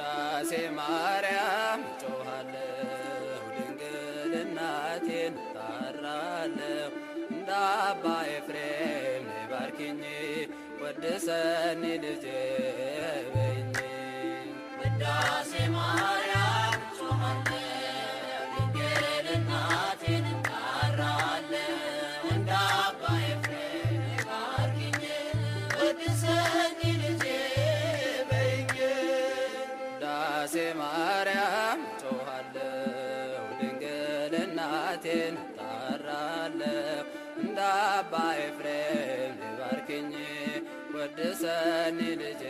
ውዳሴ ማርያም ጮኻለሁ፣ ድንግል እናቴን እጠራለሁ። እንደ አባ ኤፍሬም ባርኪኝ፣ ወድሰኒ ልጄ በይኝ። ውዳሴ ማርያም ጮኻለሁ፣ ድንግል እናቴን እጠራለሁ። እንደ አባ ኤፍሬም ባርኪኝ፣ ወድሰኒ ልጄ በይኝ። ውዳሴ ማርያም ጮኻለሁ፣ ድንግል እናቴን እጠራለሁ። እንደ አባ ኤፍሬም ባርኪኝ፣ ወድሰኒ ልጄ